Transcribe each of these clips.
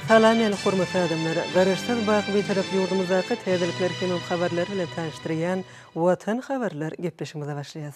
Salam ähli hormatly adamlar! Garaşsyz baky Bitarap ýurdumyzdaky täzelikler hemem habarlar bilen tanyşdyrýan Watan habarlar gepleşigimize başlaýas.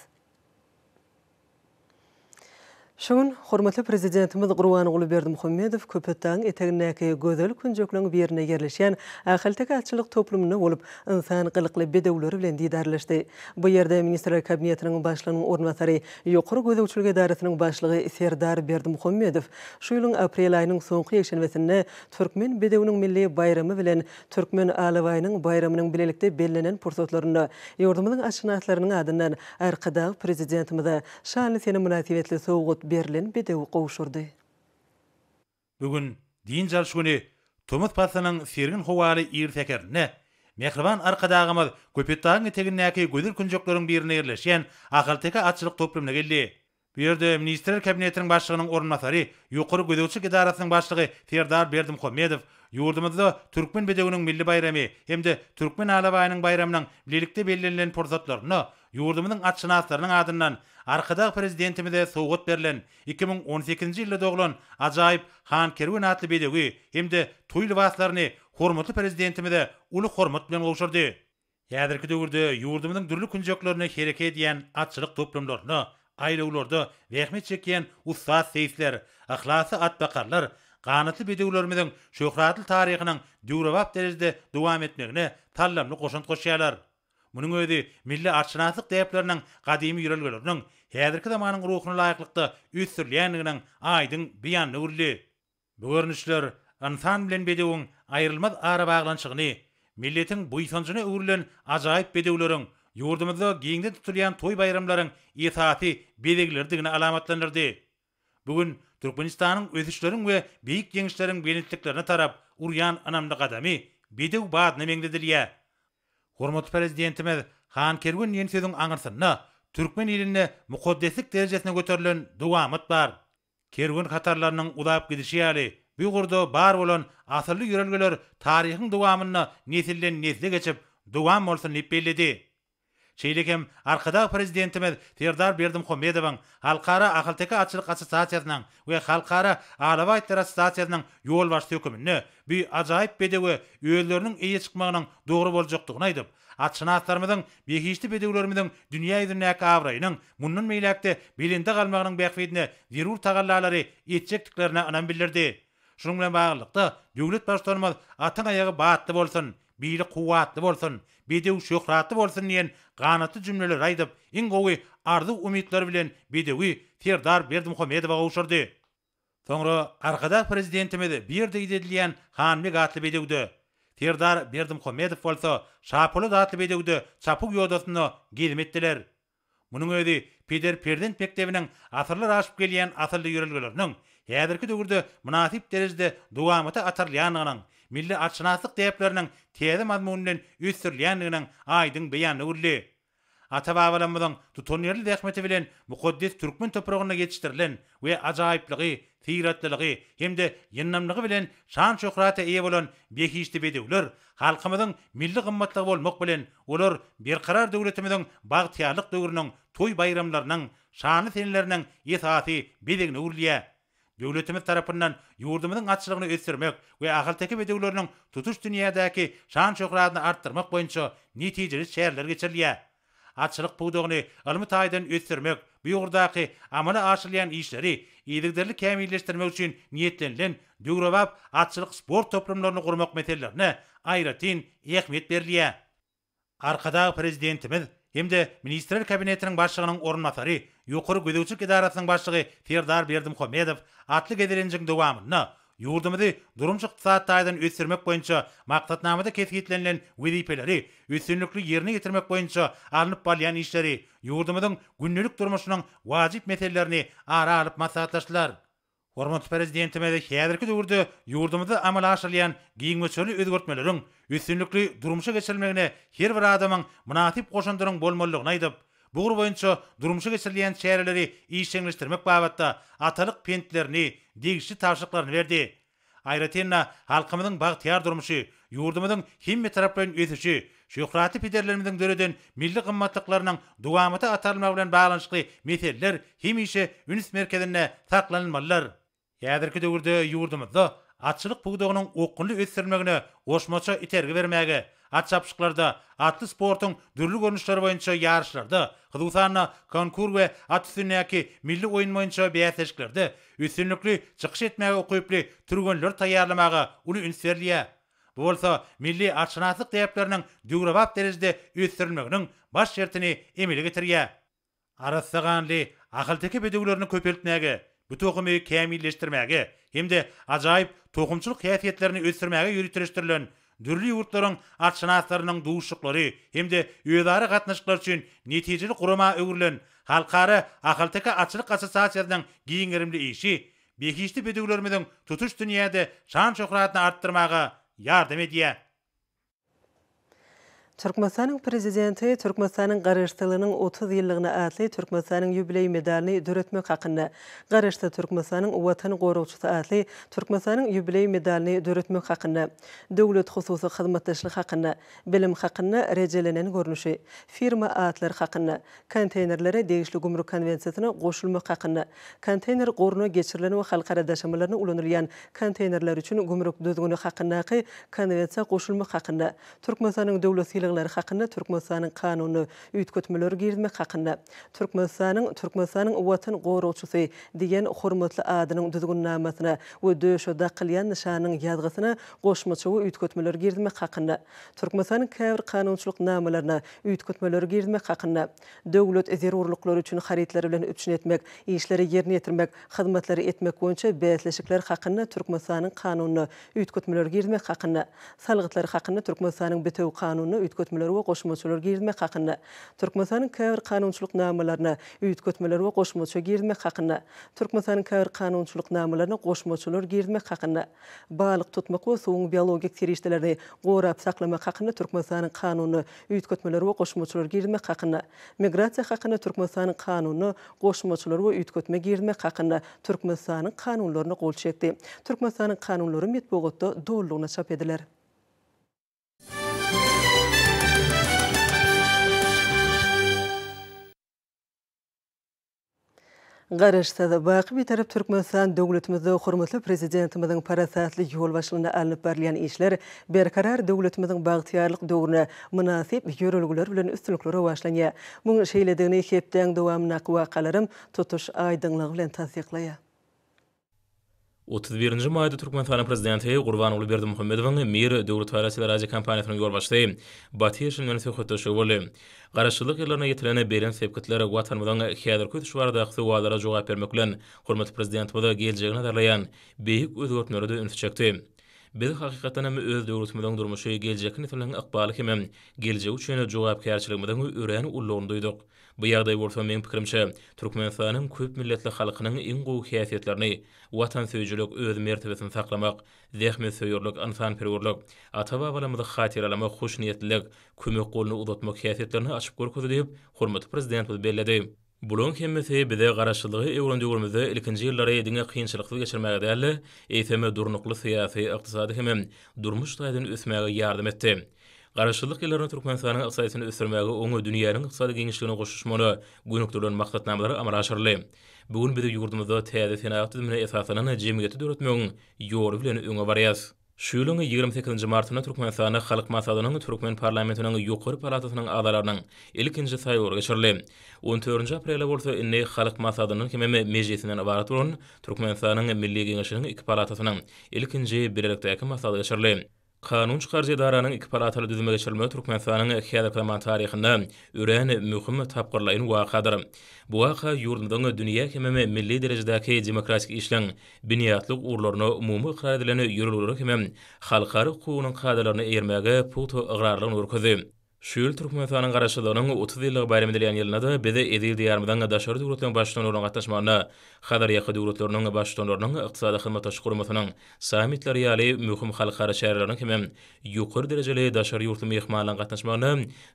Şu gün hormatly Prezidentimiz Gurbanguly Berdimuhamedow Köpetdagyň etegindäki gözel künjekleň birinde ýerleşýän Ahalteke atçylyk toplumynda bolup, ynsan gylykly bedewleri bilen didarlaşdy. Bu ýerde Ministrler Kabinetiniň Başlygynyň orunbasary, Ýokary gözegçilik edarasynyň başlygy Serdar Berdimuhamedow şu ýylyň aprel aýynyň soňky ýekşenbesinde Türkmen bedewiniň milli baýramy bilen Türkmen alabaýynyň baýramynyň bilelikde bellenen pursatlarynda ýurdumyzyň atşynaslarynyň adyndan Arkadag Prezidentimize şanly sene mynasybetli sowgat berlen bedewi gowşurdy. Bu gün, dynç alyş güni, tomus paslynyň sergin howaly ir säherinde mähriban Arkadagymyz Köpetdagyň etegindäki gözel künjekleriň birinde ýerleşýän Ahalteke atçylyk toplumyna geldi. Bu ýerde Ministrler Kabinetiniň Başlygynyň orunbasary, Ýokary gözegçilik edarasynyň başlygy Serdar Berdimuhamedow ýurdumyzda Türkmen bedewiniň milli baýramy hem-de Türkmen alabaýynyň baýramynyň bilelikde bellenilen pursatlarynda ýurdumyzyň atşynaslarynyň adyndan Arkadag Prezidentimize sowgat berlen 2018-nji ýylda doglan ajaýyp Han Kerwen atly bedewi hem-de toý lybaslaryny hormatly Prezidentimize uly hormat bilen gowşurdy. Häzirki döwürde ýurdumyzyň dürli künjeklerinde hereket edýän atçylyk toplumlarynda, aýlawlarda zähmet çekýän ussat seýisler, yhlasly atbakarlar ganatly bedewlerimiziň şöhratly taryhynyň döwrebap derejede dowam etmegine saldamly goşant goşýarlar. Munuň özi milli atşynaslyk däpleriniň gadymy ýörelgeleriniň häzirki zamanyň ruhuna laýyklykda ösdürilýändiginiň aýdyň beýanyna öwrüldi. Bu görnüşler ynsan bilen bedewiň aýrylmaz arabaglanyşygyny, milletiň buýsanjyna öwrülen ajaýyp bedewleriň ýurdumyzda giňden tutulýan toý-baýramlaryň esasy bezegleridigini alamatlandyrdy. Bu gün Türkmenistanyň ösüşleriň we beýik ýeňişleriň belentliklerine tarap urýan ynamly gadamy bedew badyna meňzedilýär. Hormatly Prezidentimiz Han Kerwen diýen sözüň aňyrsynda türkmen ilinde mukaddeslik derejesine göterilen dowamat bar. Kerwen hatarlarynyň uzap gidişi ýaly, bu ugurda bar bolan asylly ýörelgeler taryhyň dowamynda nesilden-nesle geçip, dowam bolsun diýip belledi. Şeýle hem Arkadag Prezidentimiz Serdar Berdimuhamedowyň Halkara ahalteke atçylyk assosiasiýasynyň we Halkara alabaý itleri assosiasiýasynyň ýolbaşçysy höküminde bu ajaýyp bedewe özleriniň eýe çykmagynyň dogry boljakdygyny aýdyp, atşynaslarymyzyň behişdi bedewlerimiziň dünýä ýüzündäki abraýynyň mundan beýläk-de belende galmagynyň bähbidine zerur tagallalary etjekdiklerine ynam bildirdi. Şunuň bilen baglylykda, döwlet Baştutanymyz Atyň aýagy batly bolsun, bili kuwwatly bolsun, bedew şöhratly bolsun diýen ganatly jümleleri aýdyp, iň gowy arzuw-umytlary bilen bedewi Serdar Berdimuhamedowa gowşurdy. Soňra Arkadag Prezidentimiz bu ýerde idedilýän Hanbeg atly bedewde, Serdar Berdimuhamedow bolsa Şapolat atly bedewde çapuw ýodasynda gezim etdiler. Munuň özi peder-perzent mekdebiniň asyrlar aşyp gelýän asylly ýörelgeleriniň häzirki döwürde mynasyp derejede dowamata atarylýandygynyň, milli atşynaslyk däpleriniň täze mazmun bilen ösdürilýändiginiň aýdyň beýanyna öwrüldi. Ata-babalarymyzyň tutanýerli zähmeti bilen mukaddes türkmen topragynda ýetişdirilen we ajaýyplygy, syratlylygy hem-de ýyndamlygy bilen şan-şöhrata eýe bolan behişdi bedewler halkymyzyň milli gymmatlygy bolmak bilen, olar Berkarar döwletimiziň bagtyýarlyk döwrüniň toý-baýramlarynyň, şanly seneleriniň esasy bezegine öwrülýär. Döwletimiz tarapyndan ýurdumyzyň atçylygyny ösdürmek we ahalteke bedewleriniň tutuş dünýädäki şan-şöhratyny artdyrmak boýunça netijeli çäreler geçirilýär. Atçylyk pudagyny ylmy taýdan ösdürmek, bu ugurdaky amala aşyrylýan işleri yzygiderli kämilleşdirmek üçin niýetlenilen döwrebap atçylyk-sport toplumlaryny gurmak meselelerine aýratyn ähmiýet berilýär. Arkadag Prezidentimiz hem-de Ministrler Kabinetiniň Başlygynyň orunbasary, Ýokary gözegçilik edarasynyň başlygy Serdar Berdimuhamedow atly gezelenjiň dowamynda ýurdumyzy durmuş-ykdysady taýdan ösdürmek boýunça maksatnamada kesgitlenilen wezipeleri üstünlikli ýerine ýetirmek boýunça alnyp barylýan işleri, ýurdumyzyň gündelik durmuşynyň wajyp meselelerini ara alyp maslahatlaşdylar. Hormatly Prezidentimiz häzirki döwürde ýurdumyzda amala aşyrylýan giň möçberli özgertmeleriň üstünlikli durmuşa geçirilmegine her bir adamyň mynasyp goşandynyň bolmalydygyny aýdyp, bu ugur boýunça durmuşa geçirilýän çäreleri işjeňleşdirmek babatda atalyk pentlerini, degişli tabşyryklaryny berdi. Aýratyn-da, halkymyzyň bagtyýar durmuşy, ýurdumyzyň hemmetaraplaýyn ösüşi, şöhratly pederlerimiziň döreden milli gymmatlyklarynyň dowamata atarylmagy bilen baglanyşykly meseleler hemişe üns merkezinde saklanylmalydyr. Häzirki döwürde ýurdumyzda atçylyk pudagynyň okgunly ösdürilmegine goşmaça itergi bermäge, at çapyşyklarda, atly sportuň dürli görnüşleri boýunça ýaryşlarda, hususan-da, konkur we at üstündäki milli oýun boýunça bäsleşiklerde üstünlikli çykyş etmäge ukyply türgenleri taýýarlamaga uly üns berilýär. Bu bolsa milli atşynaslyk däpleriniň döwrebap derejede ösdürilmeginiň baş şertini emele getirýär. Arassa ganly ahalteke bedewlerini köpeltmäge, bu tohumy kämilleşdirmäge hem-de ajaýyp tohumçylyk häsiýetlerini ösdürmäge ýöriteleşdirilen dürli ýurtlaryň atşynaslarynyň duşuşyklary hem-de özara gatnaşyklar üçin netijeli gurama öwrülen Halkara ahalteke atçylyk assosiasiýasynyň giň gerimli işi behişdi bedewlerimiziň tutuş dünýäde şan-şöhratyny artdyrmaga ýardam edýär. Türkmenistanyň Prezidenti Türkmenistanyň Garaşsyzlygynyň 30 ýyllygyna atly Türkmenistanyň ýubileý medalyny döretmek hakynda, Garaşsyz Türkmenistanyň Watan goragçysy atly Türkmenistanyň ýubileý medalyny döretmek hakynda, Döwlet-hususy hyzmatdaşlyk hakynda, Bilim hakynda rejelenen görnüşi, Firma atlary hakynda, Konteýnerlere degişli gümrük konwensiýasyna goşulmak hakynda, Konteýner goruna geçirilen we halkara daşamalarynda ulanylýan konteýnerler üçin gümrük düzgüni hakyndaky Konwensiýa goşulmak hakynda, Türkmenistanyň döwlet sylaglary hakynda Türkmenistanyň Kanunyna üýtgetmeler girizmek hakynda, Türkmenistanyň Türkmenistanyň Watan goragçysy diýen hormatly adynyň Düzgünnamasyna we döşe dakylýan nyşanynyň ýazgysyna goşmaça we üýtgetmeler girizmek hakynda, Türkmenistanyň käbir kanunçylyk namalaryna üýtgetmeleri girizmek hakynda, Döwlet zerurlyklary üçin harytlar bilen üpjün etmek, işleri ýerine ýetirmek, hyzmatlary etmek boýunça bäsleşikler hakynda Türkmenistanyň Kanunyna üýtgetmeleri girizmek hakynda, Salgytlar hakynda Türkmenistanyň Bitewi Kanunyna üýtgetmeleri we goşmaçalar girizmek hakynda, Türkmenistanyň käbir kanunçylyk namalaryna üýtgetmeleri we goşmaça girizmek hakynda, Türkmenistanyň käbir kanunçylyk namalaryna goşmaçalar girizmek hakynda, Balyk tutmak we suwuň biologik serişdelerini gorap saklamak hakynda Türkmenistanyň Kanunyna üýtgetmeler we goşmaçalar girizmek hakynda, Migrasiýa hakynda Türkmenistanyň Kanunyna goşmaçalar we üýtgetme girizmek hakynda Türkmenistanyň Kanunlaryna gol çekdi. Türkmenistanyň Kanunlary metbugatda dolulygyna çap ediler. Garaşsyz, baky Bitarap Türkmenistan döwletimizde hormatly Prezidentimiziň parasatly ýolbaşçylygynda alnyp barylýan işler Berkarar döwletimiziň bagtyýarlyk döwrüne mynasyp ýörelgeler bilen üstünlikli rowaçlanýar. Munuň şeýledigini hepdäň dowamyndaky wakalaram tutuş aýdyňlygy bilen tassyklaýar. 31-nji maýda Türkmenistanyň Prezidenti Gurbanguly Berdimuhamedowyň Mir döwlet teleradiokompaniýasynyň ýolbaşçysy Batyr Şin bilen söhbetdeşligi boldy. Garaşsyzlyk ýyllarynda ýetilen belent sepgitler, Watanymyzyň häzirki ösüşi baradaky sowallara jogap bermek bilen, hormatly Prezidentimiz geljegi nazarlaýan beýik özgertmelere-de ünsi çekdi. Biz hakykatdan hem öz döwletimiziň durmuşy, geljekki nesilleriň ykbaly hemem geljegi üçin jogapkärçiligimiziň örän uludygyny duýduk. Bu ýagdaý bolsa, meň pikirimçe, Türkmenistanyň köp milletli halkynyň iň gowy häsiýetlerini, watansöýüjilik, öz mertebesini saklamak, zähmetsöýerlik, ynsanperwerlik, ata-babalarymyzy hatyralamak, hoşniýetlilik, kömek goluny uzatmak häsiýetlerini açyp görkezdi diýip, hormatly Prezidentimiz belledi. Bularyň hemmesi bize Garaşsyzlygy öwren döwrümizde ilkinji ýyllary diňe kynçylyksyz geçirmäge däl-de, eýsem, durnukly syýasy, ykdysady hemem durmuş taýdan ösmäge ýardam etdi. Garaşsyzlyk ýyllarynda Türkmenistanyň ykdysadyýetini ösdürmäge oňa dünýäniň ykdysady giňişligine goşulyşmagyna gönükdirilen maksatnamalar amala aşyryldy. Bu gün biz ýurdumyzda täze senagat düzümine esaslanan jemgyýeti döretmegiň ýoly bilen öňe barýarys. Şu ýylyň 28 nji martynda Türkmenistanda Halk Maslahatynyň türkmen parlamentiniň ýokary palatasynyň agzalarynyň ilkinji saýlawlary geçirildi. On dördünji aprelde bolsa indi Halk Maslahatyndan hemem Mejlisinden ybarat bolan Türkmenistanyň Milli Geňeşiniň iki palatasynyň ilkinji bilelikdäki maslahaty geçirildi. Kanun çykaryjy edaranyň iki palataly düzüme geçirilmegi Türkmenistanyň häzirki zaman taryhynda örän möhüm tapgyrlaýyn wakadyr. Bu waka ýurdumyzyň dünýä hemem milli derejedäki demokratik işleň binýatlyk ugurlaryna umumy ykrar edilen ýörelgelere hemem halkara hukugynyň kadalaryna eýermäge pugta ygrarlygyny görkezdi. Şu ýyl Türkmenistanyň Garaşsyzlygynyň 30 ýyllygy baýram edilýän ýylynda-da biz eziz Diýarymyzyň daşary döwletleriň Baştutanlarynyň gatnaşmagynda Hazarýaka döwletleriniň Baştutanlarynyň Ykdysady Hyzmatdaşlyk Guramasynyň sammitleri ýaly möhüm halkara çäreleriniň hemem ýokary derejeli daşary ýurtly myhmanlaryň gatnaşmagynda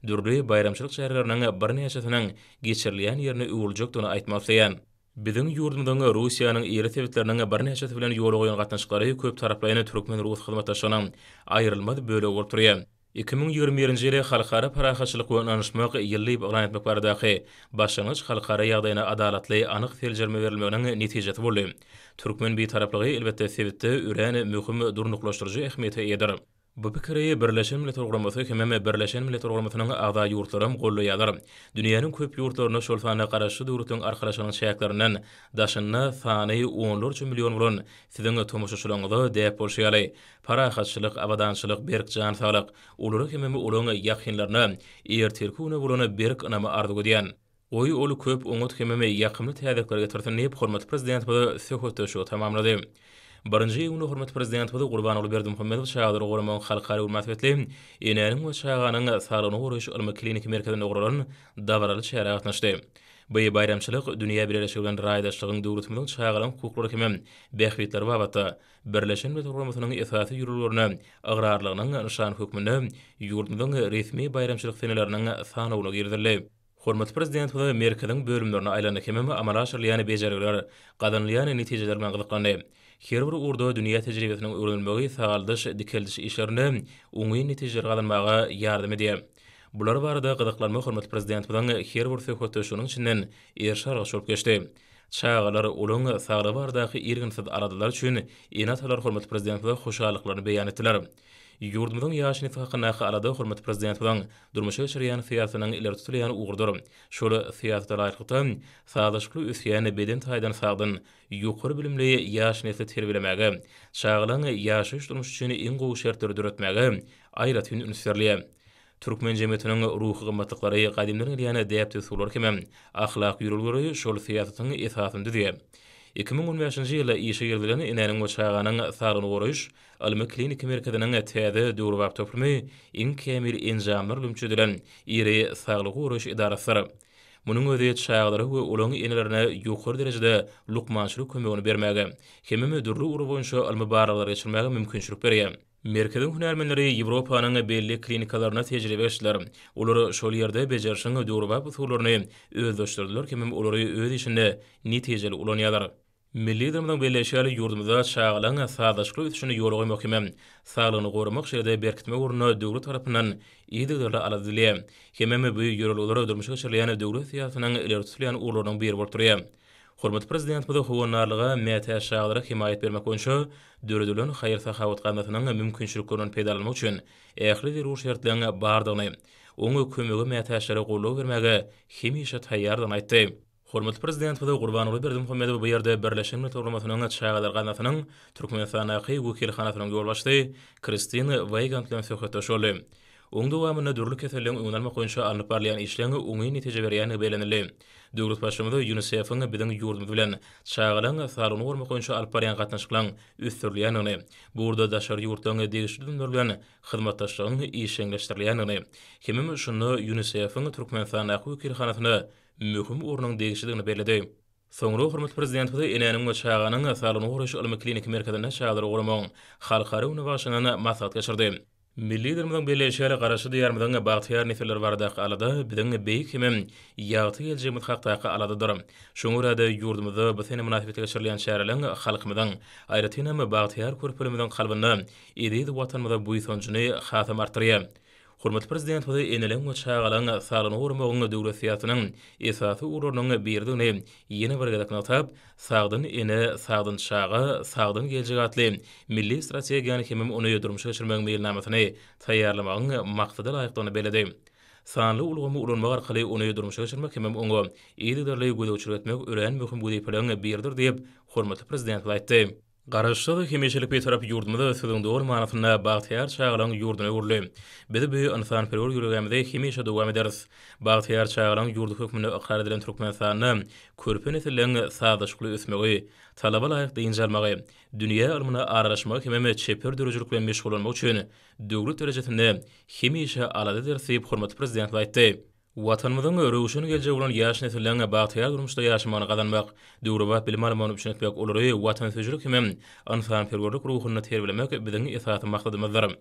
dürli baýramçylyk çäreleriniň birnäçesiniň geçirilýän ýerine öwrüljekdigini aýtmak isleýän. Biziň ýurdumyzyň Russiýanyň iri sebitleriniň birnäçesi bilen ýola goýan gatnaşyklary köptaraplaýyn türkmen-rus hyzmatdaşlygynyň aýrylmaz bölegi bolup durýar. 2021-nji ýyly Halkara parahatçylyk we ynanyşmak ýyly diýip yglan etmek baradaky başlangyç halkara ýagdaýyna adalatly, anyk seljerme berilmeginiň netijesi boldy. Türkmen Bitaraplygy, elbetde, sebitde örän möhüm durnuklaşdyryjy ähmiýete eýedir. Bu pikiri Birleşen Milletler Guramasy hemem Birleşen Milletler Guramasynyň agza ýurtlaram goldaýarlar. Dünýäniň köp ýurtlarynda, şol sanda Garaşsyz Döwletleriň Arkalaşygynyň çäklerinden daşynda sany onlarça million bolan siziň tomaşaçylaryňyza däp bolşy ýaly, parahatçylyk, abadançylyk, berk jan saglyk, olara hemem olaryň ýakynlaryna ertirki güne bolan berk ynamy arzuw edýän. Goý, ol köp oňat hemem ýakymly täzelikler getirsin diýip, hormatly Prezidentimiz söhbetdeşligi tamamlady. Birinji iýunda hormatly Prezidentimiz Gurbanguly Berdimuhamedow Çagalary goramagyň halkara güni mynasybetli Enäniň we çaganyň saglygyny goraýyş ylmy-kliniki merkezinde guralan dabaraly çärä gatnaşdy. Bu baýramçylyk dünýä bileleşigi bilen raýdaşlygyň döwletimiziň çagalaryň hukuklary hemem bähbitleri babatda Birleşen Milletler Guramasynyň esasy ýörelgelerine ygrarlygynyň nyşany hökmünde ýurdumyzyň resmi baýramçylyk seneleriniň sanawyna girizildi. Hormatly Prezidentimiz merkeziň bölümlerine aýlandy hemem amala aşyrylýan bejergiler, gazanylýan netijeler bilen gyzyklandy. Her bir ugurda dünýä tejribesiniň öwrenilmegi sagaldyş, dikeldiş işlerinde oňyn netijeleri gazanmaga ýardam edýär. Bular barada gyzyklanma hormatly Prezidentimiziň her bir söhbetdeşliginiň içinden eriş-argaç bolup geçdi. Çagalar, olaryň saglygy baradaky irginsiz aladalar üçin ene-atalar hormatly Prezidentimize hoşallyklaryny beýan etdiler. Ýurdumyzyň ýaş nesli hakyndaky alada hormatly Prezidentimiziň durmuşa geçirýän syýasatynyň ileri tutulýan ugrudyr. Şol syýasata laýyklykda, sazlaşykly ösýän, beden taýdan sagdyn, ýokary bilimli ýaş nesli terbiýelemäge, çagalaryň ýaşaýyş-durmuş üçin iň gowy şertleri döretmäge aýratyn üns berilýär. Türkmen jemgyýetiniň ruhy gymmatlyklary, gadymdan gelýän däp-dessurlary hemem ahlak ýörelgeleri şol syýasatyň esasyny düzýär. 2015-nji ýylda işe girizilen Enäniň we çaganyň saglygyny goraýyş ylmy-kliniki merkeziniň täze döwrebap toplumy iň kämil enjamlar bilen üpjün edilen iri saglygy goraýyş edarasydyr. Munuň özi çagalara we olaryň enelerine ýokary derejede lukmançylyk kömegini bermäge hemem dürli ugur boýunça ylmy barlaglary geçirmäge mümkinçilik berýär. Merkeziň hünärmenleri Ýewropanyň belli klinikalarynda tejribe geçdiler. Olar şol ýerde bejerişiň döwrebap usullaryny özleşdirdiler hemem olary öz işinde netijeli ulanýarlar. Milli Liderimiziň belleýşi ýaly, ýurdumyzda çagalaryň sazlaşykly ösüşini ýola goýmak hemem saglygyny goramak, şeýle-de berkitmek ugrunda döwlet tarapyndan yzygiderli alada edilýär. Hemem bu ýörelgeler durmuşa geçirilýän döwlet syýasatynyň ileri tutulýan ugurlarynyň biri bolup durýar. Hormatly Prezidentimiz howandarlyga mätäç çagalara hemaýat bermek boýunça döredilen haýyr-sahawat gaznasynyň mümkinçiliklerinden peýdalanmak üçin ähli zerur şertleriň bardygyny, oň kömege mätäçlere goldaw bermäge hemişe taýýardygyny aýtdy. Hormatly Prezidentimiz Gurbanguly Berdimuhamedow bu ýerde Birleşen Milletler Guramasynyň Çagalar gaznasynyň Türkmenistandaky wekilhanasynyň ýolbaşçysy Kristin Weýgand bilen söhbetdeş boldy. Oň dowamynda dürli keselleriň öňüni almak boýunça alnyp barylýan işleň oňyn netije berýändigi bellenildi. Döwlet Baştutanyz UNISEF-iň biziň ýurdumyz bilen çagalaryň saglygyny goramak boýunça alyp barýan gatnaşyklaryň ösdürilýändigini, bu ugurda daşary ýurtlaryň degişli düzümleri bilen hyzmatdaşlygyň işjeňleşdirilýändigini hemem şunda UNISEF-iň Türkmenistandaky wekilhanasyna möhüm ornuň degişlidigini belledi. Soňra hormatly Prezidentimiz Enäniň we çaganyň saglygyny goraýyş ylmy-kliniki merkezinde çagalary goramagyň halkara gününe bagyşlanan maslahat geçirdi. Milli Liderimiziň belleýşi ýaly, Garaşsyz Diýarymyzyň bagtyýar nesilleri baradaky alada biziň beýik hemem ýagty geljegimiz hakdaky aladadyr. Şoňa görä-de, ýurdumyzda bu sene mynasybetli geçirilýän çäreleriň halkymyzyň, aýratynam, bagtyýar körpelerimiziň kalbynda eziz Watanymyza buýsanjyny hasam artdyrýar. Hormatly Prezidentimiz eneleriň we çagalaryň saglygyny goramagyň döwlet syýasatynyň esasy ugurlarynyň biridigini ýene bir gezek nygtap, Sagdyn ene, sagdyn çaga, sagdyn geljek atly milli strategiýany hemem ony durmuşa geçirmegiň meýilnamasyny taýýarlamagyň maksada laýykdygyny belledi. Sanly ulgamy ulanmak arkaly ony durmuşa geçirmek hemem oňa yzygiderli gözegçilik etmek örän möhüm wezipeleriň biridir diýip, hormatly Prezidentimiz aýtdy. Garaşsyz, hemişelik Bitarap ýurdumyz sözüň doly manysynda bagtyýar çagalaryň ýurduna öwrüldi. Biz bu ynsanperwer ýörelgämizi hemişe dowam ederis. Bagtyýar çagalaryň ýurdy hökmünde ykrar edilen Türkmenistanda körpe nesilleriň sazlaşykly ösmegi, talaba laýyk dynç almagy, dünýä ylmyna aralaşmagy hemem çeper döredijilik bilen meşgullanmagy üçin döwlet derejesinde hemişe alada ederis diýip, hormatly Prezidentimiz aýtdy. Watanymyzyň röwşen geljegi bolan ýaş nesilleriň bagtyýar durmuşda ýaşamagyny gazanmak, döwrebap bilim almagyny üpjün etmek, olary watansöýüjilik hemem ynsanperwerlik ruhunda terbiýelemek biziň esasy maksadymyzdyr.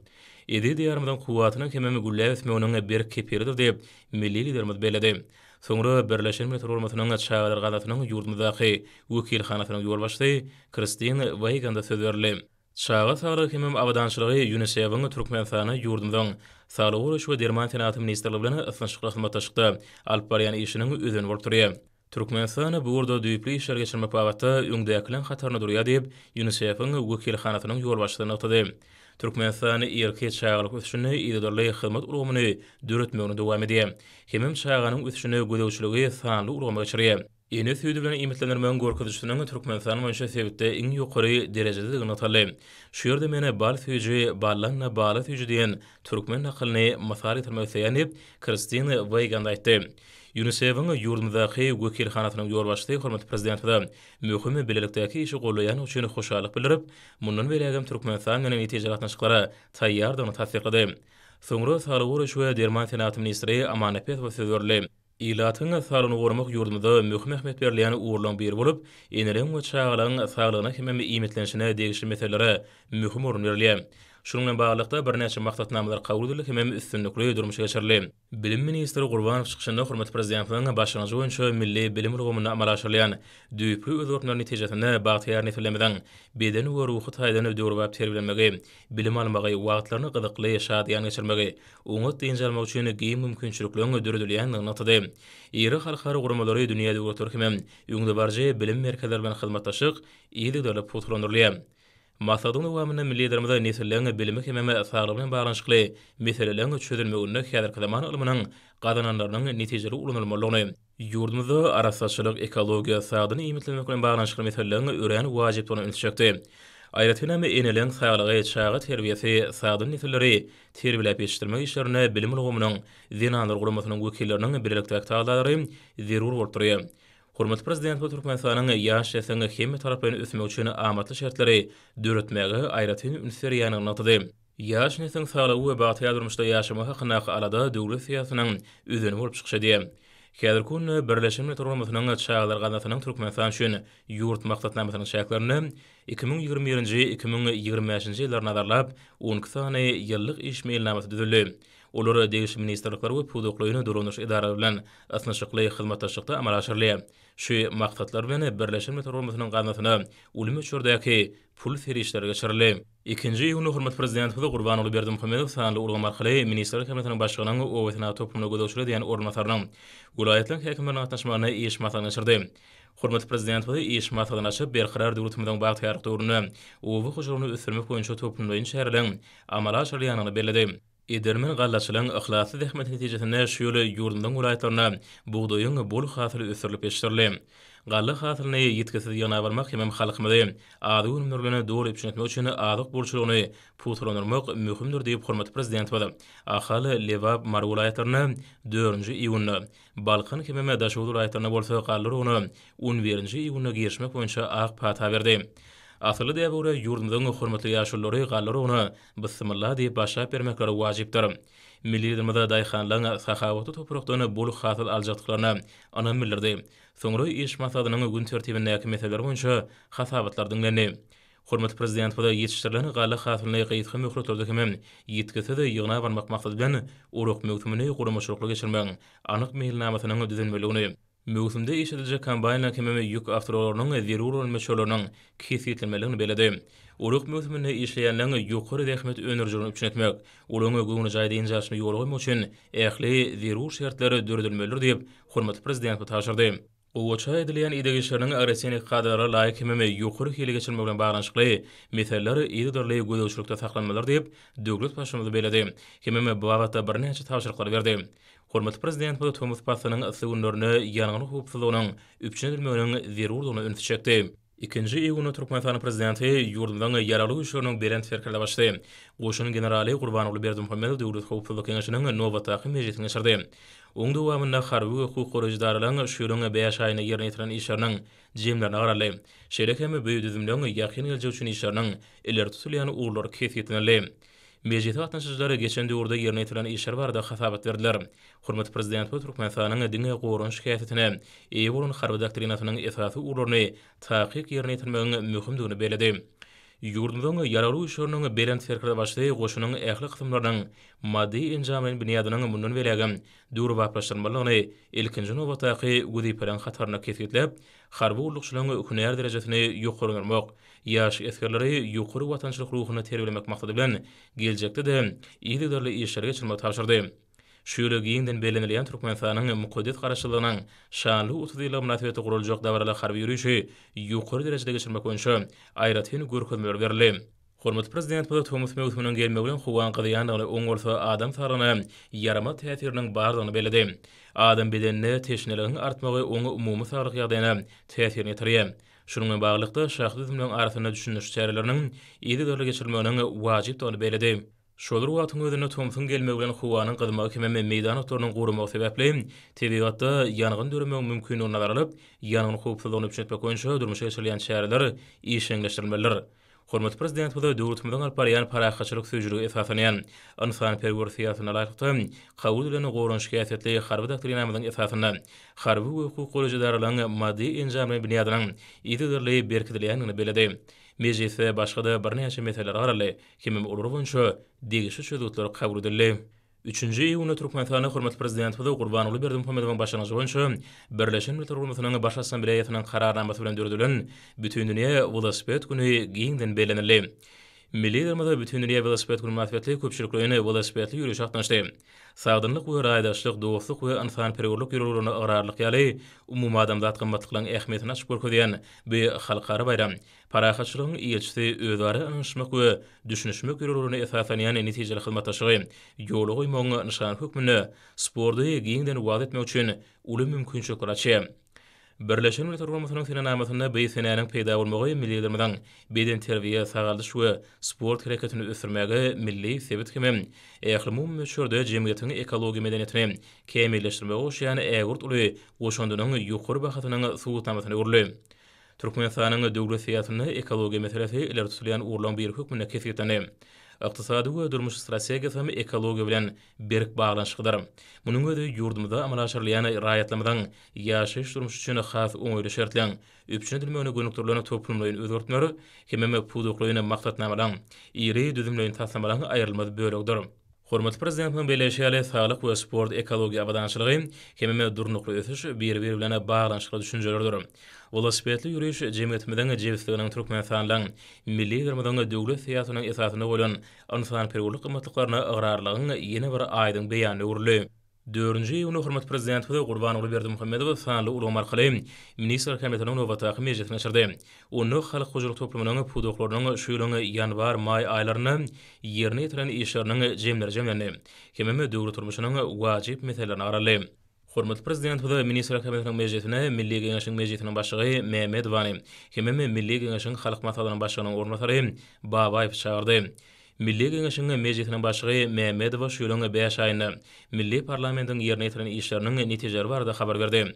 Eziz Diýarymyzyň kuwwatynyň hemem gülläp ösmeginiň berk kepilidir diýip, milli Liderimiz belledi. Soňra Birleşen Milletler Guramasynyň Çagalar gaznasynyň ýurdumyzdaky wekilhanasynyň ýolbaşçysy Kristin Weýganda söz berildi. Çaga saglygy hemem abadançylygy ÝUNISEF-iň Türkmenistanda ýurdumyzyň Saglygy goraýyş we derman senagaty ministrligi bilen ysnyşykly hyzmatdaşlykda alyp barýan işiniň özeni bolup durýar. Türkmenistan bu ugurda düýpli işleri geçirmek babatda öňdäkileriň hatarynda durýar diýip, ÝUNISEF-iň wekilhanasynyň ýolbaşçysy nygtady. Türkmenistan irki çagalyk ösüşinde yzygiderli hyzmat ulgamyny döretmegini dowam edýär. Hemem çaganyň ösüşine gözegçiligi sanly ulgama geçirýär. Ene süýdi bilen iýmitlendirmegiň görkezijisiniň Türkmenistan boýunça sebitde iň ýokary derejededigi nygtaldy. Şu ýerde men Bal süýji, baldan-da bala süýji diýen türkmen nakylyny mysal getirmek isleýän diýip, Kristin Weýgand aýtdy. ÝUNISEF-iň ýurdumyzdaky wekilhanasynyň ýolbaşçysy hormatly Prezidentimize möhüm bilelikdäki işi goldaýandygy üçin hoşallyk bildirip, mundan beýlägem Türkmenistan bilen netijeli gatnaşyklara taýýardygyny tassyklady. Soňra saglygy goraýyş we derman senagaty ministri Aman Nepesowa söz berildi. Ilatyň saglygyny goramak ýurdumyzda möhüm ähmiýet berilýän ugurlaryň biri bolup, eneleriň we çagalaryň saglygyna hemem iýmitlenişine degişli meselelere möhüm orun berilýär. Şunuň bilen baglylykda, birnäçe maksatnamalar kabul edildi hemem üstünlikli durmuşa geçirildi. Bilim ministri Gurbanow çykyşynda hormatly Prezidentimiziň başlangyjy boýunça milli bilim ulgamynda amala aşyrylýan düýpli özgertmeler netijesinde bagtyýar nesillerimiziň beden we ruhy taýdan döwrebap terbiýelenmegi, bilim almagy, wagtlaryny gyzykly, şadyýan geçirmegi, oňat dynç almagy üçin giň mümkinçilikleriň döredilýändigini nygtady. Iri halkara guramalary, dünýä döwletleri hemem öňdebaryjy bilim merkezleri bilen hyzmatdaşlyk yzygiderli pugtalandyrylýar. Maslahatyň dowamynda milli Liderimiz nesilleriň bilimi hemem saglygy bilen baglanyşykly meseleleriň çözülmeginde häzirki zaman ylmynyň gazananlarynyň netijeli ulanylmalydygyny, ýurdumyzda arassaçylyk, ekologiýa, sagdyn iýmitlenmek bilen baglanyşykly meseleleriň örän wajypdygyna ünsi çekdi. Aýratyn hem, eneleriň saglygy, çaga terbiýesi, sagdyn nesilleri terbiýeläp ýetişdirmek işlerinde bilim ulgamynyň, Zenanlar guramasynyň wekilleriniň bilelikdäki tagallalary zerur bolup durýar. Hormatly Prezidentimiz Türkmenistanyň ýaş nesliň hemmetaraplaýyn ösmegi üçin amatly şertleri döretmäge aýratyn üns berýändigini nygtady. Ýaş nesliň saglygy we bagtyýar durmuşda ýaşamagy hakyndaky alada döwlet syýasatynyň özeni bolup çykyş edýär. Häzirki günde Birleşen Milletler Guramasynyň Çagalar gaznasynyň Türkmenistan üçin ýurt maksatnamasynyň çäklerinde 2021-nji, 2025-nji ýyllary nazarlap, on iki sany ýyllyk iş meýilnamasy düzüldi. Olar degişli ministrlikler we pudaklaýyn dolandyryş edaralary bilen ysnyşykly hyzmatdaşlykda amala aşyrylýar. Şu maksatlar bilen Birleşen Milletler Guramasynyň gaznasyna uly möçberdäki pul serişdeleri geçirildi. Ikinji iýunda hormatly Prezidentimiz Gurbanguly Berdimuhamedow sanly ulgam arkaly Ministrler Kabinetiniň Başlygynyň oba senagat toplumyna gözegçilik edýän orunbasarynyň, welaýatlaryň häkimleriniň gatnaşmagynda iş maslahatyny geçirdi. Hormatly Prezidentimiz iş maslahatyny açyp, Berkarar döwletimiziň bagtyýarlyk döwründe oba hojalygyny ösdürmek boýunça toplumlaýyn çäreleriň amala aşyrylýandygyny belledi. Edermen gallaçylaryň yhlasly zähmeti netijesinde şu ýyl ýurdumyzyň welaýatlarynda bugdaýyň bol hasyly ösdürilip ýetişdirildi. Galla hasylyny ýitgisiz ýygnap almak hemem halkymyzy azyk önümleri bilen doly üpjün etmek üçin azyk bolçulygyny pugtalandyrmak möhümdir diýip, hormatly Prezidentimiz Ahal, Lebap, Mary welaýatlarynda dördünji iýunda, Balkan hemem Daşoguz welaýatlarynda bolsa galla oragyna on birinji iýunda girişmek boýunça ak pata berdi. Asylly däbe görä, ýurdumyzyň hormatly ýaşululary galla oragyna Bysmylla diýip başlap bermekleri wajypdyr. Milli Liderimiz daýhanlaryň sahawatly toprakdan bol hasyl aljakdyklaryna ynam bildirdi. Soňra iş maslahatynyň gün tertibindäki meseleler boýunça hasabatlar diňlendi. Hormatly Prezidentimiz ýetişdirilen galla hasylyny gysga möhletlerde hemem ýitgisiz ýygnap almak maksady bilen orak möwsümini guramaçylykly geçirmegiň anyk meýilnamasynyň düzülmelidigini, möwsümde işlediljek kombaýnlaryň hemem ýük awtoulaglarynyň zerur bolan möçberleriniň kesgitlenmelidigini belledi. Orak möwsüminde işleýänleriň ýokary zähmet öndürijiligini üpjün etmek, olaryň göwnejaý dynç alşyny ýola goýmak üçin ähli zerur şertler döredilmelidir diýip, hormatly Prezidentimiz tabşyrdy. Gowaça edilýän ideg işleriniň agrotehniki kadalara laýyk hemem ýokary hili geçirilmegi bilen baglanyşykly meseleler yzygiderli gözegçilikde saklanmalydyr diýip, döwlet Baştutanymyz belledi hemem bu babatda birnäçe tabşyryklary berdi. Hormatly Prezidentimiz tomus paslynyň yssy günlerinde ýangyn howpsuzlygynyň üpjün edilmeginiň zerurdygyna ünsi çekdi. Ikinji iýunda Türkmenistanyň Prezidenti ýurdumyzyň Ýaragly Güýçleriniň Belent Serkerdebaşysy, goşun generaly Gurbanguly Berdimuhamedow Döwlet howpsuzlyk geňeşiniň nobatdaky mejlisini geçirdi. Oň dowamynda harby we hukuk goraýjy edaralaryň şu ýylyň bäş aýynda ýerine ýetiren işleriniň jemlerine garaldy. Şeýle hem bu düzümleň ýakyn geljek üçin işleriniň ileri tutulýan ugurlary kesgitlenildi. Mejlise gatnaşyjylar geçen döwürde ýerine ýetirilen işler barada hasabat berdiler. Hormatly Prezidentimiz Türkmenistanyň diňe goranyş häsiýetine eýe bolan Harby doktrinasynyň esasy ugurlaryny takyk ýerine ýetirmegiň möhümdigini belledi. Ýurdumyzyň Ýaragly Güýçleriniň Belent Serkerdebaşysy goşunyň ähli kysymlarynyň maddy-enjamlaýyn binýadynyň mundan beýlägem döwrebaplaşdyrylmalydygyny ilkinji nobatdaky wezipeleriň hatarynda kesgitläp, harby gullukçylaryň hünär derejesini ýokarlandyrmak, ýaş esgerleri ýokary watançylyk ruhunda terbiýelemek maksady bilen, geljekde-de yzygiderli işleri geçirmegi tabşyrdy. Şu ýyl giňden bellenilýän Türkmenistanyň mukaddes Garaşsyzlygynyň şanly 30 ýyllygy mynasybetli guraljak dabaraly harby ýörişi ýokary derejede geçirmek boýunça aýratyn görkezmeler berildi. Hormatly Prezidentimiz tomus möwsüminiň gelmegi bilen howaň gyzýandygyny, oň bolsa adam saglygyna ýaramaz täsiriniň bardygyny belledi. Adam bedeninde teşneligiň artmagy oň umumy saglyk ýagdaýyna täsirini ýetirýär. Şunuň bilen baglylykda, şahsy düzümleriň arasynda düşündiriş çäreleriniň yzygiderli geçirilmeginiň wajypdygyny belledi. Şol bir wagtyň özünde tomsuň gelmegi bilen howanyň gyzmagy hemem meýdan otlarynyň guramagy sebäpli tebigatda ýangyn döremegiň mümkindigini nazara alyp, ýangyn howpsuzlygyny üpjün etmek boýunça durmuşa geçirilýän çäreler işjeňleşdirilmelidir. Hormatly Prezidentimiz döwletimiziň alyp barýan parahatçylyk söýüjilige esaslanýan ynsanperwer syýasatyna laýyklykda kabul edilen goranyş häsiýetli Harby doktrinamyzyň esasynda harby we hukuk goraýjy edaralaryň maddy-enjamlaýyn binýadynyň yzygiderli berkidilýändigini belledi. Mejlisde başga-da birnäçe meseleler garaldy. Hemem olar boýunça degişli çözgütler kabul edildi. Üçünji iýunda Türkmenistanda hormatly Prezidentimiz Gurbanguly Berdimuhamedowyň başlangyjy boýunça Birleşen Milletler Guramasynyň Baş Assambleýasynyň Kararnamasy bilen döredilen Bütindünýä welosiped güni giňden bellenildi. Milli Liderimiz Bütindünýä welosiped güni mynasybetli köpçülikleýin welosipedli ýörişe gatnaşdy. Sagdynlyk we raýdaşlyk, dostluk we ynsanperwerlik ýörelgelerine ygrarlylyk ýaly umumadamzat gymmatlyklaryň ähmiýetini açyp görkezýän bu halkara baýram Parahatçylygyň ilçisi özara ynanyşmak we düşünişmek ýörelgelerine esaslanýan netijeli hyzmatdaşlygy ýola goýmagyň nyşany hökmünde sporty giňden wagyz etmek üçin uly mümkinçilikleri açýar. Birleşen Milletler Guramasynyň senenamasynda bu senäniň peýda bolmagy milli Liderimiziň bedenterbiýe, sagaldyş we sport hereketini ösdürmäge milli, sebit hem ählumumy möçberde jemgyýetiň ekologiýa medeniýetini kämilleşdirmäge goşýan ägirt uly goşandynyň ýokary bahasynyň subutnamasyna öwrüldi. Türkmenistanyň döwlet syýasatynda ekologiýa meselesi ileri tutulýan ugurlaryň biri hökmünde kesgitlendi. Ykdysady we durmuş strategiýasy hem ekologiýa bilen berk baglanyşyklydyr. Munuň özi ýurdumyzda amala aşyrylýan raýatlarymyzyň ýaşaýyş-durmuşy üçin has oňaýly şertleň üpjün edilmegine gönükdirilen toplumlaýyn özgertmeler hemem pudaklaýyn maksatnamalaryň, iri düzümleýin taslamalaryň aýrylmaz bölegidir. Hormatly Prezidentimiziň belleýşi ýaly, saglyk we sport ekologiýa abadançylygy hemem durnukly ösüş biri-biri bilen baglanyşykly düşünjelerdir. Welosipedli ýöriş jemgyýetimiziň jebisliginiň Türkmenistanyň Milli Liderimiziň döwlet syýasatynyň esasynda goýlan ynsanperwerlik gymmatlyklaryna ygrarlylygyň ýene bir aýdyň beýanyna öwrüldi. Dördünji iýunda hormatly Prezidentimiz Gurbanguly Berdimuhamedow sanly ulgam arkaly Ministrler Kabinetiniň nobatdaky mejlisini geçirdi. Onda halk hojalyk toplumynyň pudaklarynyň şu ýylyň ýanwar-maý aýlarynda ýerine ýetiren işleriniň jemleri jemlendi hemem döwlet durmuşynyň wajyp meselelerine garaldy. Hormatly Prezidentimiz Ministrler Kabinetiniň mejlisine Milli Geňeşiň Mejlisiniň Başlygy Mämmedowany hemem Milli Geňeşiň Halk Maslahatynyň Başlygynyň orunbasary Babaýewi çagyrdy. Milli Geňeşiň Mejlisiniň Başlygy Mämmedowa şu ýylyň bäş aýynda milli parlamentiň ýerine ýetiren işleriniň netijeleri barada habar berdi.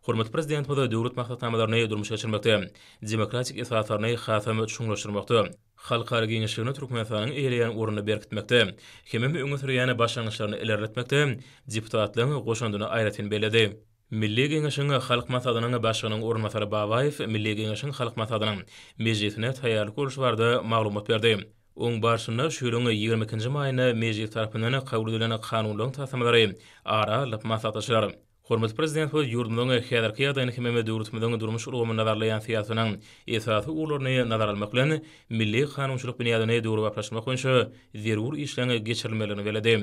Hormatly Prezidentimiz döwlet maksatnamalaryny durmuşa geçirmekde, demokratik esaslaryny hasam çuňlaşdyrmakda, halkara giňişliginde Türkmenistanyň eýeleýän ornuny berkitmekde hemem öňe sürýän başlangyçlaryny ilerletmekde deputatlaryň goşandyny aýratyn belledi. Milli Geňeşiň Halk Maslahatynyň Başlygynyň orunbasary Babaýew Milli Geňeşiň Halk Maslahatynyň mejlisine taýýarlyk görlüşi barada maglumat berdi. Oň barşynda şu ýylyň 22-nji maýynda Mejlis tarapyndan kabul edilen kanunlaryň taslamalary ara alnyp maslahatlaşylar. Hormatly Prezidentimiz ýurdumyzyň häzirki ýagdaýyny hemem döwletimiziň durmuş ulgamyny nazarlaýan syýasatynyň esasy ugurlaryny nazara almak bilen, milli kanunçylyk binýadyny döwrebaplaşdyrmak boýunça zerur işleň geçirilmelidigini belledi.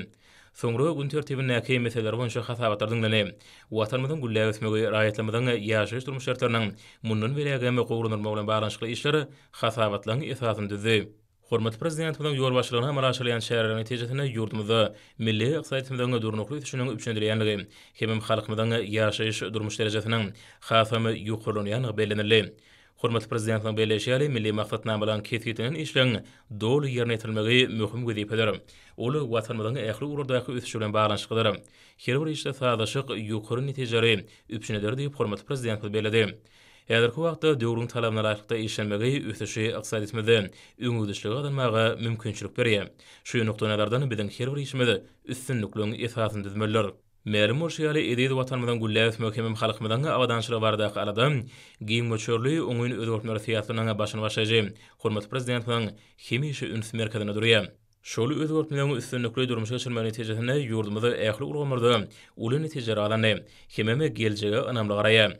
Soňra gün tertibindäki meseleler boýunça hasabatlar diňlendi. Watanymyzyň gülläp ösmegi, raýatlarymyzyň ýaşaýyş-durmuş şertleriniň mundan beýlägem gowulandyrylmagy bilen baglanyşykly işler hasabatlaryň esasyny düzdi. Hormatly Prezidentimiziň ýolbaşçylygynda amala aşyrylýan çäreleriň netijesinde ýurdumyzda milli ykdysadyýetimiziň durnukly ösüşiniň üpjün edilýändigi hemem halkymyzyň ýaşaýyş-durmuş derejesiniň hasam ýokarlanýandygy bellenildi. Hormatly Prezidentimiziň belleýşi ýaly, milli maksatnamalaryň kesgitlenen işleriň doly ýerine ýetirilmegi möhüm wezipedir. Ol Watanymyzyň ähli ugurlardaky ösüşi bilen baglanyşyklydyr. Her bir işde sazlaşyk ýokary netijeleri üpjün eder diýip, hormatly Prezidentimiz belledi. Häzirki wagtda döwrüň talabyna laýyklykda işlenmegi ösüşi ykdysadyýetimizde öňegidişligi gazanmaga mümkinçilik berýär. Şu nukdaýnazardan biziň her bir işimiz üstünlikligiň esasyny düzmelidir. Mälim bolşy ýaly, eziz Watanymyzyň gülläp ösmegi hemem halkymyzyň abadançylygy baradaky alada giň möçberli oňyn özgertmeler syýasatynyň başyny başlaýjy hormatly Prezidentimiziň hemişe üns merkezinde durýar. Şol özgertmeleriň üstünlikli durmuşa geçirilmegi netijesinde ýurdumyz ähli ulgamlarda uly netijeleri gazandy hemem geljege ynamly garaýar.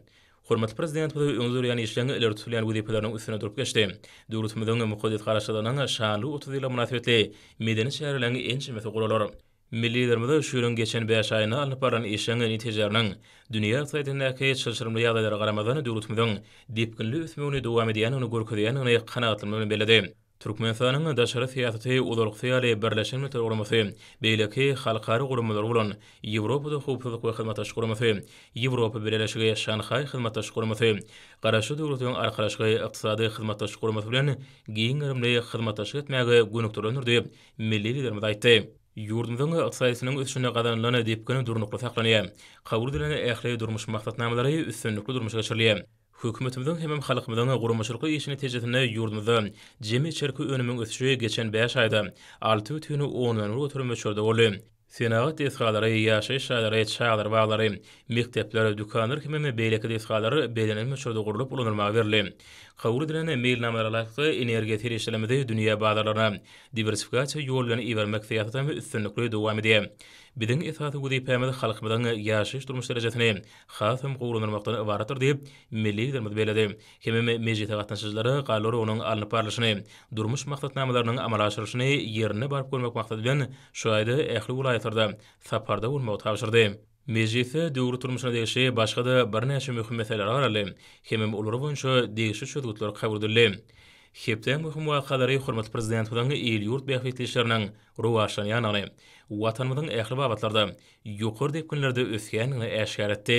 Hormatly Prezidentimiz öňde durýan işleň ileri tutulýan wezipeleriniň üstünde durup geçdi. Döwletimiziň mukaddes Garaşsyzlygynyň şanly 30 ýyllygy mynasybetli medeni çäreleriň ençemesi guralar. Milli Liderimiz şu ýylyň geçen bäş aýynda alnyp barlan işleň netijeleriniň dünýä ykdysadyýetindäki çylşyrymly ýagdaýlara garamazdan döwletimiziň depginli ösmegini dowam edýändigini görkezýändigini kanagatlanma bilen belledi. Türkmenistanyň daşary syýasaty ozalkysy ýaly Birleşen Milletler Guramasy, beýleki halkara guramalary bolan Ýewropada Howpsuzlyk we Hyzmatdaşlyk Guramasy, Ýewropa Bileleşigi, Şanhaý Hyzmatdaşlyk Guramasy, Garaşsyz Döwletleriň Arkalaşygy Ykdysady Hyzmatdaşlyk Guramasy bilen giň gerimli hyzmatdaşlyk etmäge gönükdirilendir diýip, milli Liderimiz aýtdy. Ýurdumyzyň ykdysadyýetiniň ösüşinde gazanylan depgin durnukly saklanýar. Kabul edilen ähli durmuş maksatnamalary üstünlikli durmuşa geçirilýär. Hökümetimiziň hemem halkymyzyň guramaçylykly işi netijesinde ýurdumyzda jemi içerki önümiň ösüşi geçen bäş aýda 6,1 möçberde boldy. Senagat desgalary, ýaşaýyş jaýlary, çagalar baglary, mekdepler, dükanlar hemem beýleki desgalar bellenen möçberde gurlup ulanylmaga berildi. Kabul edilen meýilnamalara laýyklykda energiýa serişdelerimizi dünýä bazarlaryna diwersifikasiýa ýoly bilen ibermek syýasatam üstünlikli dowam edýär. Biziň esasy wezipämiz halkymyzyň ýaşaýyş-durmuş derejesini hasam gowulandyrmakdan ybaratdyr diýip, milli Liderimiz belledi. Hemem mejlise gatnaşyjylara galla oragynyň alnyp barlyşyny, durmuş maksatnamalarynyň amala aşyrylyşyny ýerinde baryp görmek maksady bilen, şu aýda ähli welaýatlarda saparda bolmagy tabşyrdy. Mejlisde döwlet durmuşyna degişli başga-da birnäçe möhüm meselelere garaldy hemem olar boýunça degişli çözgütler kabul edildi. Hepdäň möhüm wakalary hormatly Prezidentimiziň il-ýurt bähbitli işleriniň rowaçlanýandygyny, Watanymyzyň ähli babatlarda ýokary depginlerde ösýändigini äşgär etdi.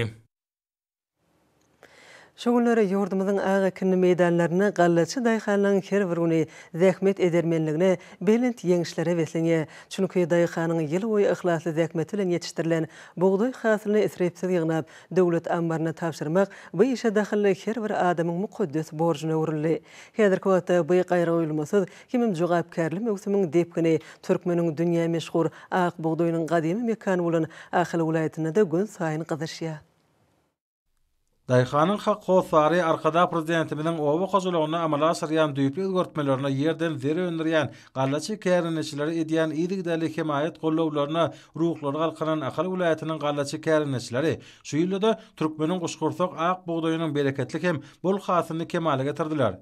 Şu günler ýurdumyzyň ak ekinli meýdanlarynda gallaçy daýhanlaryň her bir güni zähmet edermenligine, belent ýeňişlere beslenýär. Çünki daýhanyň ýyl boýy yhlasly zähmeti bilen ýetişdirilen bugdaý hasylyny isripsiz ýygnap, döwlet ammaryna tabşyrmak bu işe dahylly her bir adamyň mukaddes borjuna öwrüldi. Häzirki wagtda bu gaýragoýulmasyz hemem jogapkärli möwsümiň depgini türkmeniň dünýä meşhur Ak bugdaýynyň gadymy mekany bolan Ahal welaýatynda-da günsaýyn gyzyşýar. Daýhanyň hak hossary Arkadag Prezidentimiziň oba hojalygynda amala aşyrýan düýpli özgertmelerine ýerden zer öndürýän gallaçy kärendeçilere edýän yzygiderli hemaýat gollawlaryna ruhlary galkynan Ahal welaýatynyň gallaçy kärendeçileri şu ýylda-da türkmeniň guşgursak ak bugdaýynyň bereketli hem bol hasylyny kemala getirdiler.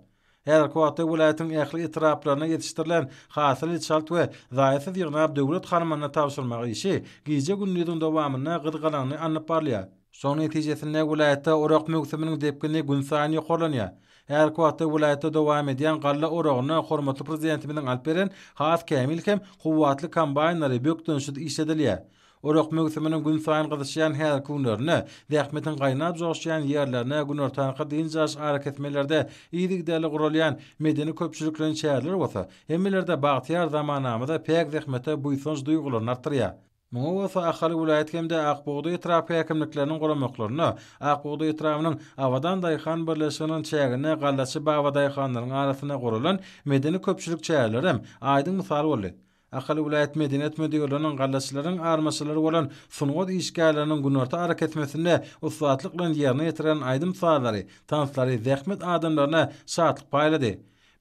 Häzirki wagtda welaýatyň ähli etraplarynda ýetişdirilen hasyly çalt we zaýasyz ýygnap döwlet harmanyna tabşyrmak işi gije-gündiziň dowamynda gyzgalaňly alnyp barylýar. Şonuň netijesinde welaýatda orak möwsüminiň depgini günsaýyn ýokarlanýar. Häzirki wagtda welaýatda dowam edýän galla oragyna hormatly Prezidentimiziň alyp beren has kämil hem kuwwatly kombaýnlary bökdençsiz işledilýär. Orak möwsüminiň günsaýyn gyzyşýan häzirki günlerinde zähmetiň gaýnap joşýan ýerlerine günortanky dynç alyş arakesmelerde yzygiderli guralýan medeni-köpçülikleýin çäreler bolsa hemmelerde bagtyýar zamanamyza päk zähmete buýsanç duýgularyny artdyrýar. Muňa bolsa Ahal welaýat hem-de Ak bugdaý etrap häkimlikleriniň guramaklarynda Ak bugdaý etrabynyň Abadan daýhan birleşiginiň çäginde gallaçy babadaýhanlaryň arasynda guralan medeni-köpçülik çärelerem aýdyň mysal boldy. Ahal welaýat medeniýet müdirliginiň gallaçylaryň armaçylary bolan sungat işgärleriniň günorta arakesmesinde ussatlyk bilen ýerine ýetiren aýdym-sazlary, tanslary zähmet adamlaryna şatlyk paýlady.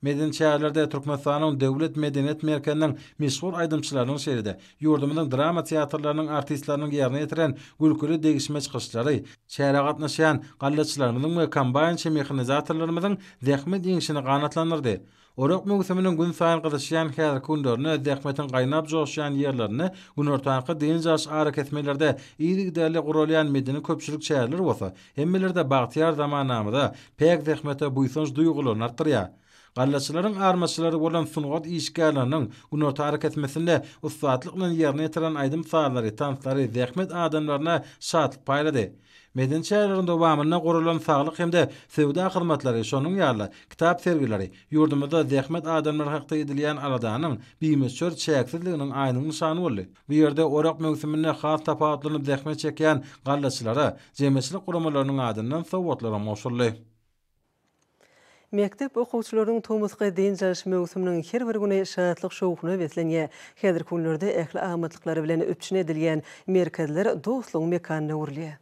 Medeni çärelerde Türkmenistanyň Döwlet medeniýet merkeziniň meşhur aýdymçylarynyň şeýle-de ýurdumyzyň drama teatrlarynyň artistleriniň ýerine ýetiren gülküli degişme çykyşlary, çärä gatnaşýan gallaçylarymyzyň we kombaýnçy-mehanizatorlarymyzyň zähmet ýeňşini ganatlandyrdy. Orak möwsüminiň günsaýyn gyzyşýan häzirki günlerinde zähmetiň gaýnap joşýan ýerlerinde günortanky dynç alyş arakesmelerde yzygiderli guralýan medeni-köpçülik çäreleri bolsa hemmelerde bagtyýar zamanamyza, päk zähmete buýsanç duýgularyny artdyrýar. Gallaçylaryň armaçylary bolan sungat işgärleriniň günorta arakesmesinde ussatlyk bilen ýerine ýetiren aýdym-sazlary, tanslary zähmet adamlaryna şatlyk paýlady. Medeni çäreleriň dowamynda guralan saglyk hem-de söwda hyzmatlary, şonuň ýaly-da, kitap sergileri ýurdumyzda zähmet adamlary hakda edilýän aladanyň bimöçber çäksizliginiň aýdyň nyşany boldy. Bu ýerde orak möwsüminde has tapawutlanyp zähmet çekýän gallaçylara jemgyýetçilik guramalarynyň adyndan sowgatlaram gowşuryldy. Mekdep okuwçylarynyň tomusky dynç alyş möwsüminiň her bir güni şatlyk-şowhuna beslenýär. Häzirki günlerde ähli amatlyklary bilen üpjün edilýän merkezler dostlugyň mekanyna öwrülýär.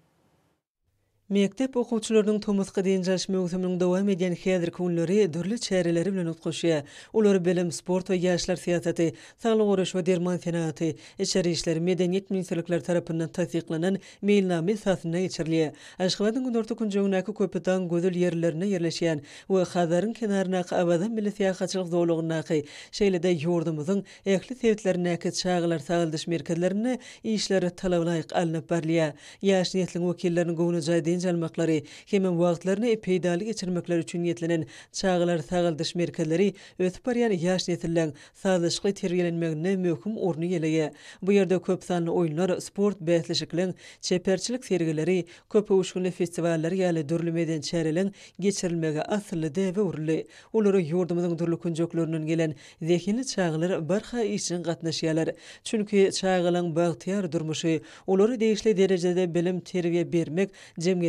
Mekdep okuwçylarynyň tomusky dynç alyş möwsüminiň dowam edýän häzirki günleri dürli çäreleri bilen utgaşýar. Olar bilim, sport we ýaşlar syýasaty, saglygy goraýyş we derman senagaty, içeri işler, medeniýet ministrlikleri tarapyndan tassyklanan meýilnama esasynda geçirilýär. Aşgabadyň günorta künjegindäki Köpetdagyň gözel ýerlerinde ýerleşýän we Hazaryň kenaryndaky Awaza milli syýahatçylyk zolagyndaky, şeýle-de ýurdumyzyň ähli sebitlerindäki çagalar sagaldyş merkezlerinde işler talabalaýyk alnyp barylýar. Ýaş nesliň wekilleriniň göwnejaý dynç almaklary hemem wagtlaryny peýdaly geçirmekleri üçin niýetlenen çagalar sagaldyş merkezleri ösüp barýan ýaş nesilleň sazlaşykly terbiýelenmeginde möhüm orny eýeleýär. Bu ýerde köp sanly oýunlar, sport bäsleşikleň, çeperçilik sergileri, köpöwüşginli festiwallar ýaly dürli medeni çäreleň geçirilmegi asylly däbe öwrüldi. Olara ýurdumyzyň dürli künjeklerinden gelen zehinli çagalar barha işjeň gatnaşýarlar. Çünki çagalaň bagtyýar durmuşy, olara degişli derejede bilim-terbiýe bermek jemgyýetimiziň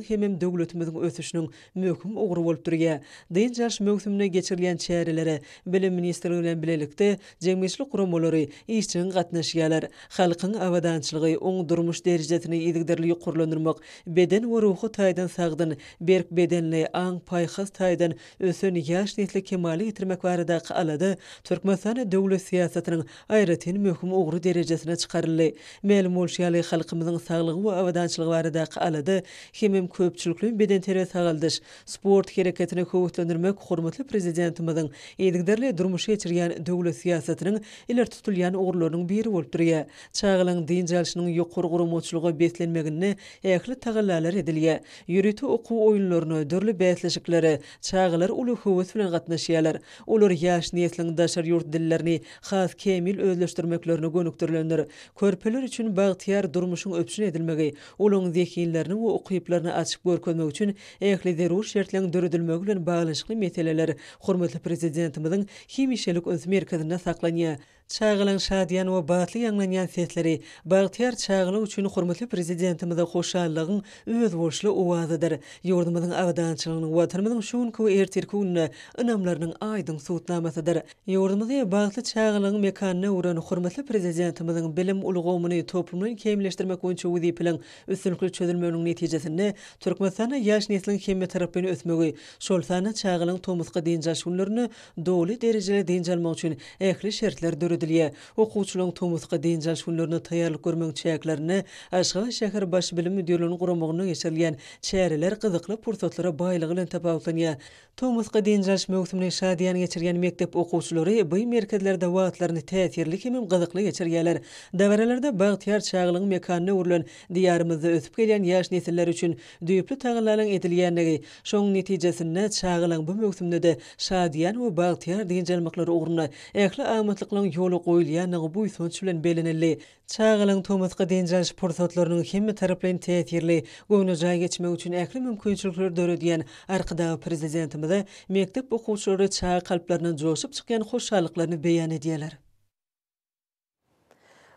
hemem döwletimiziň ösüşiniň möhüm ugry bolup durýar. Dynç alyş möwsüminde geçirilýän çärelere Bilim ministrligi bilen bilelikde jemgyýetçilik guramalary işjeň gatnaşýarlar. Halkyň abadançylygy, oň durmuş derejesini yzygiderli ýokarlandyrmak, beden we ruhy taýdan sagdyn, berk bedenli, aň-paýhas taýdan ösen ýaş nesli kemala getirmek baradaky alada Türkmenistanda döwlet syýasatynyň aýratyn möhüm ugry derejesine çykaryldy. Mälim bolşy ýaly, halkymyzyň saglygy we abadançylygy baradaky alada hemem köpçülikleýin bedenterbiýe-sagaldyş, sport hereketini höweslendirmek hormatly Prezidentimiziň yzygiderli durmuşa geçirýän döwlet syýasatynyň ileri tutulýan ugurlarynyň biri bolup durýar. Çagalaryň dynç alşynyň ýokary guramaçylyga beslenmeginde ähli tagallalar edilýär. Ýörite okuw oýunlaryna, dürli bäsleşiklere çagalar uly höwes bilen gatnaşýarlar. Olar ýaş nesliň daşary ýurt dillerini has kämil özleşdirmeklerine gönükdirilendir. Körpeler üçin bagtyýar durmuşyň üpjün edilmegi, olaryň zehinlerini we ukyplaryny açyp görkezmek üçin ähli zerur şertleriň döredilmegi bilen baglanyşykly meseleler hormatly Prezidentimiziň hemişelik üns merkezinde saklanýar. Çagalaň şadyýan we batly ýaňlanýan sesleri bagtyýar çagalyk üçin hormatly Prezidentimize hoşallygyň özboluşly owazydyr. Ýurdumyzyň abadançylygynyň, Watanymyzyň şu günki we ertirki gününe ynamlarynyň aýdyň subutnamasydyr. Ýurdumyzy bagtly çagalygyň mekanyna öwren hormatly Prezidentimiziň bilim ulgamyny toplumlaýyn kämilleşdirmek boýunça wezipeleriň üstünlikli çözülmeginiň netijesinde Türkmenistanda ýaş nesliň hemmetaraplaýyn ösmegi, şol sanda çagalaryň tomusky dynç alyş günlerinde doly derejeli dynç almagy üçin ähli şertler döredilýär. Okuwçylaryň tomusky dynç alyş günlerine taýýarlyk görmegiň çäklerinde Aşgabat şäher Baş bilim müdirliginiň guramagynda geçirilýän çäreler gyzykly pursatlara baýlygy bilen tapawutlanýar. Tomusky dynç alyş möwsümini şadyýan geçirýän mekdep okuwçylary bu merkezlerde wagtlaryny täsirli hemem gyzykly geçirýärler. Dabaralarda bagtyýar çagalygyň mekanyna öwrülen Diýarymyzda ösüp gelýän ýaş nesiller üçin düýpli tagallalaryň edilýändigi, şonuň netijesinde çagalaryň bu möwsümde-de şadyýan we bagtyýar dynç almaklary ugrunda ähli amatlyklaryň ýola goýulýandygy buýsanç bilen bellenildi. Çagalaryň tomusky dynç alyş pursatlarynyň hemmetaraplaýyn täsirli, göwnejaý geçmegi üçin ähli mümkinçilikleri döredýän Arkadag Prezidentimize mekdep okuwçylary çaga kalplaryndan joşup çykýan hoşallyklaryny beýan edýärler.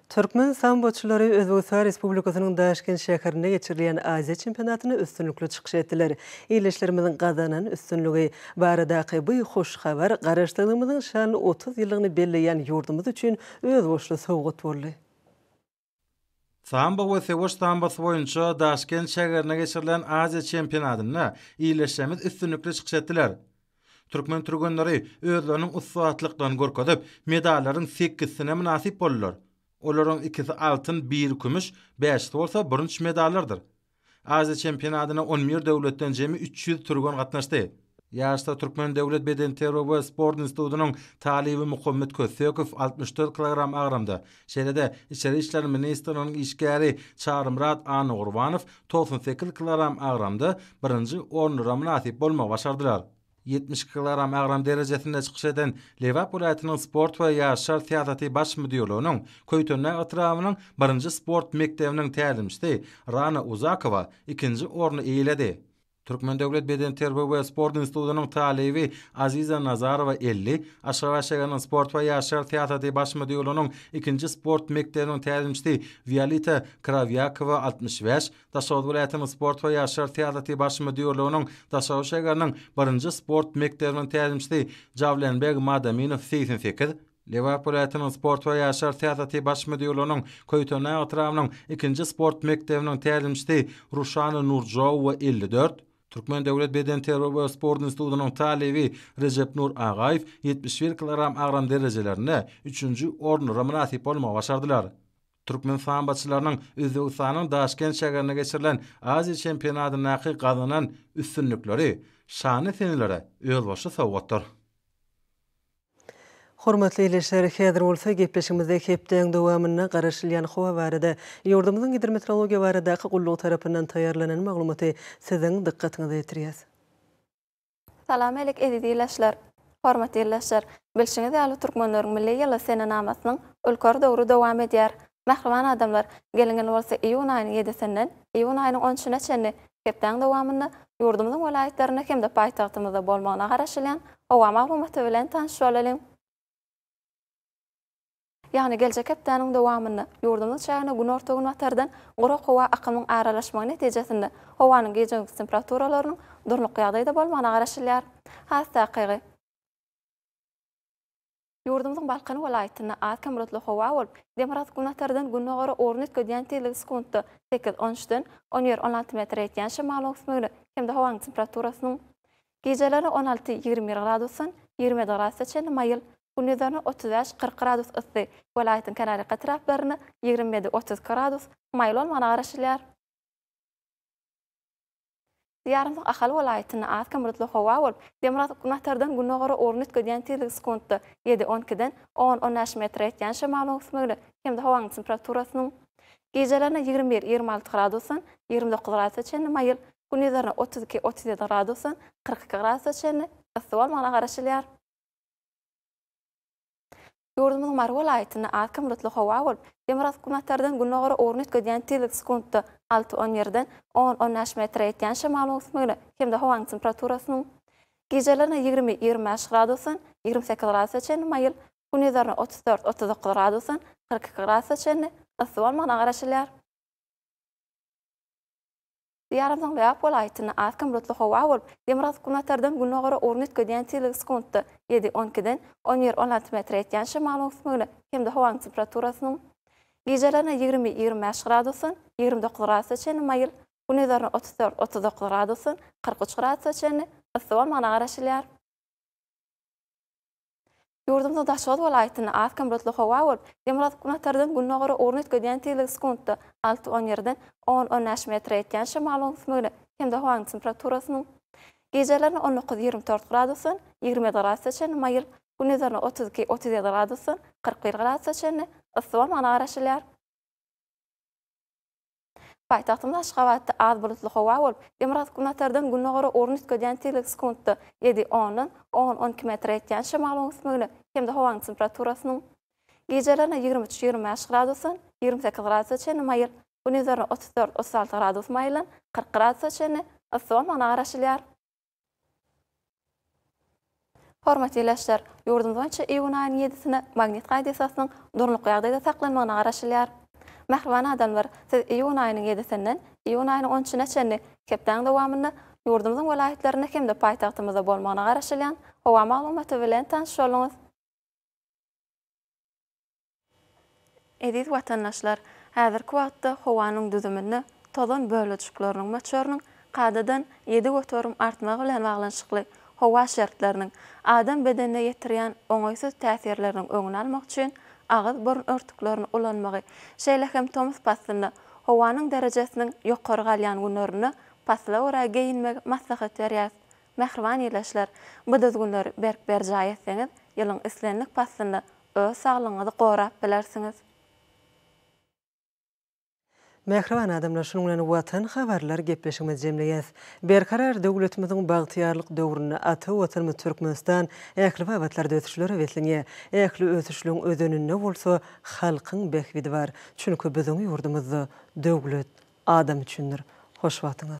Türkmen samboçylary Özbegistan Respublikasynyň Daşkent şäherinde geçirilýän Aziýa çempionatynda üstünlikli çykyş etdiler. Ildeşlerimiziň gazanan üstünligi baradaky bu hoş habar Garaşsyzlygymyzyň şanly 30 ýyllygyny belleýän ýurdumyz üçin özboluşly sowgat boldy. Sambo we söweş sambosy boýunça Daşkent şägerinde geçirilen Aziýa çempionatynda ildeşlerimiz üstünlikli çykyş etdiler. Türkmen türgenleri özleriniň ussatlyklaryny görkezip, medallaryň sekizisine mynasyp boldular. Olaryň ikisi altyn, biri kümüş, bäşisi bolsa bürünç medallardyr. Aziýa çempionatyna on bir döwletden jemi 300 türgen gatnaşdy. Ýaryşda Türkmen döwlet bedenterbiýe we sport institutynyň talyby Muhammet Kössekow 64 kilogram agramda, şeýle-de Içeri işler ministrliginiň işgäri Çarymyrat Annagurbanow 98 kilogram agramda birinji orunlara mynasyp bolmagy başardylar. 72 kilogram agram derejesinde çykyş eden Lebap welaýatynyň sport we ýaşlar syýasaty baş müdirliginiň Köýtendag etrabynyň birinji sport mekdebiniň tälimçisi Rana Uzakowa ikinji orny eýeledi. Türkmen döwlet bedenterbiýe we sport institutynyň talyby Aziza Nazarowa 50, Aşgabat şäheriniň sport we ýaşlar syýasaty baş müdirliginiň ikinji sport mekdebiniň tälimçisi Wiolita Krawýakowa 65, Daşoguz welaýatynyň sport we ýaşlar syýasaty baş müdirliginiň Daşoguz şäheriniň birinji sport mekdebiniň tälimçisi Jawlenbeg Madaminow 88, Lebap welaýatynyň sport we ýaşlar syýasaty baş müdirliginiň Köýtendag etrabynyň ikinji sport mekdebiniň tälimçisi Ruşana Nurjowowa 54, Türkmen döwlet bedenterbiýe we sport institutynyň talyby Rejepnur Agaýew 71 kilogram agram derejelerinde üçünji orunlara mynasyp bolmagy başardylar. Türkmen samboçylarynyň Özbegistanyň Daşkent şägerinde geçirilen Aziýa çempionatyndaky gazanan üstünlikleri şanly senelere özboluşly sowgatdyr. Hormatly ildeşler, häzir bolsa gepleşigimizde hepdäň dowamynda garaşylýan howa barada ýurdumyzyň Gidrometeorologiýa baradaky gullugy tarapyndan taýýarlanan maglumaty siziň dykgatyňyza ýetirýäs. Salam alik eziz ildeşler! Hormatly ildeşler, bilşiňiz ýaly türkmenleriň milli ýyly senenamasynyň ülker döwri dowam edýär. Mähriban adamlar, geliň indi bolsa iýun aýynyň ýedisinden iýun aýynyň on üçüne çenli hepdäň dowamynda ýurdumyzyň welaýatlarynda hem-de paýtagtymyzda bolmagyna garaşylýan howa maglumaty bilen tanyş bolalyň. Ýagny geljek hepdäniň dowamynda ýurdumyzyň çägine günorta-günbatardan gurak howa akymyň aralaşmagy netijesinde howanyň gije-gündiz temperaturalarynyň durnukly ýagdaýda bolmagyna garaşylýar. Has takygy, Ýurdumyzyň Balkan welaýatynda az-kem bulutly howa bolup, demirgazyk-günbatardan gündogara ugruny üýtgedýän tizligi sekuntda sekiz, on üçden on bir, 16 metre ýetýän şemalyň öwüsmegine hem-de howanyň temperaturasynyň gijelerine 16, 21 gradusdan 27 gradusa çenli maýyl, gündizlerine 35, 40 gradus yssy, welaýatyň kenarýaka etraplarynda 27, 32 gradus maýyl bolmagyna garaşylýar. Diýarymyzyň Ahal welaýatynda az-kem bulutly howa bolup, demirgazyk-günbatardan gündogara ugruny üýtgedýän tizligi sekuntda ýedi, on ikiden on, on bäş metre ýetýän şemalyň öwüsmegine hem-de howanyň temperaturasynyň gijelerine 21, 26 gradusdan 29 gradusa çenli maýyl, gündizlerine 32, 37 gradusdan 42 gradusa çenli yssy bolmagyna garaşylýar. Ýurdumyzyň Mary welaýatynda az-kem bulutly howa bolup, demirgazyk-günbatardan gündogara ugruny üýtgedýän tizlik sekuntda alty, on ýerden on, on bäş metre ýetýän şemalyň öwüsmegine hem-de howanyň temperaturasynyň gijelerine 20, 25 gradusdan 28 gradusa çenli maýyl, gündizlerine 34, 39 gradusdan 42 gradusa çenli yssy bolmagyna garaşylýar. Diýarymyzyň Lebap welaýatynda az-kem bulutly howa bolup, demirgazyk-günbatardan gündogara ugruny üýtgedýän tizligi sekuntda ýedi, on ikiden on bir, 16 metre ýetýän şemalyň öwüsmegine hem-de howanyň temperaturasynyň gijelerine 20, 25 gradusdan 29 gradusa çenli maýyl, gündizlerine 34, 39 gradusdan 43 gradusa çenli yssy bolmagyna garaşylýar. Ýurdumyzyň Daşoguz welaýatynda az-kem bulutly howa bolup, demirgazyk-günbatardan gündogara ugruny üýtgedýän tizligi sekuntda alty, on ýerden on, on bäş metre ýetýän şemalyň öwüsmegine hem-de howanyň temperaturasynyň gijelerine 19, 24 gradusdan 27 gradusa çenli maýyl, gündizlerine 32, 37 gradusdan 41 gradusa çenli yssy bolmagyna garaşylýar. Paýtagtymyz Aşgabatda az bulutly howa bolup, demirgazyk-günbatardan gündogara ugruny üýtgedýän tizligi sekuntda ýedi, ondan on, 12 metre ýetýän şemalyň öwüsmegine hem-de howanyň temperaturasynyň gijelerine 23, 25 gradusdan 28 gradusa çenli maýyl, gündizlerine 34, 36 gradus maýyldan 40 gradusa çenli yssy bolmagyna garaşylýar. Hormatly ildeşler, ýurdumyz boýunça iýun aýynyň ýedisine magnit hadysasynyň durnukly ýagdaýda saklanmagyna garaşylýar. Mähriban adamlar, siz iýun aýynyň ýedisinden iýun aýynyň on üçüne çenli hepdäň dowamynda ýurdumyzyň welaýatlarynda hem-de paýtagtymyzda bolmagyna garaşylýan howa maglumaty bilen tanyş bolduňyz. Eziz watandaşlar, häzirki wagtda howanyň düzüminde tozan bölejikleriniň möçberiniň kadadan 7% artmagy bilen baglanyşykly howa şertleriniň adam bedenine ýetirýän oňaýsyz täsirleriniň öňüni almak üçin agyz-burun örtüklerini ulanmagy, şeýle hem tomus paslynda howanyň derejesiniň ýokary galýan günlerinde pasla görä geýinmegi maslahat berýäris. Mähriban ildeşler, bu düzgünleri berk berjaý etseňiz, ýylyň islendik paslynda öz saglygyňyzy gorap bilersiňiz. Mähriban adamlar şunuň bilen Watan habarlar gepleşigimizi jemleýäs. Berkarar döwletimiziň bagtyýarlyk döwründe ata Watanymyz Türkmenistan ähli babatlarda ösüşlere beslenýär. Ähli ösüşligiň özeninde bolsa halkyň bähbidi bar. Çünki biziň ýurdumyzda döwlet adam üçindir. Hoş wagtyňyz.